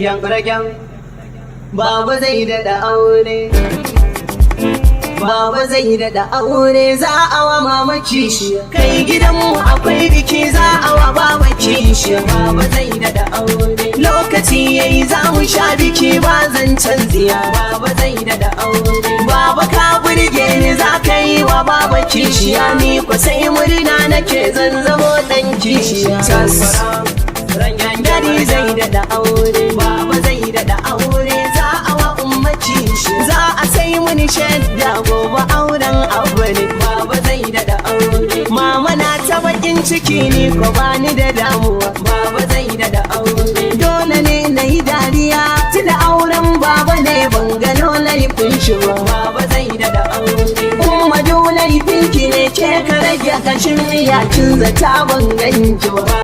Yan ragen. Baba zai daɗa aure. Baba zai daɗa aure, za a wa mama kishiya. Kai, gidanmu akwai biki, za a wa baba kishiya. Baba zai daɗa aure. Lokaci yayi, za mu sha biki, ba zancen tsiya. Baba zai daɗa aure. Baba, ka burge ni, za ka yi wa baba kishiya, ni ko sai murna nake, zan zamo ɗan kishiya. Tas. Daddy zai daɗa aure, baba zai daɗa aure, za a wa umma kishiya. Za a sai muni shadda gobe, auren abu ne. Baba zai daɗa aure. Mama na ta bakin ciki, ni ko bani da damuwa. Baba zai daɗa aure. Dole ne na yi dariya, tuna auren baba ne, ban gano laifin shi ba. Baba zai daɗa aure. Umma, dole laifinki ne, ke ka rage kashin miya, kin zata ban ganki ba.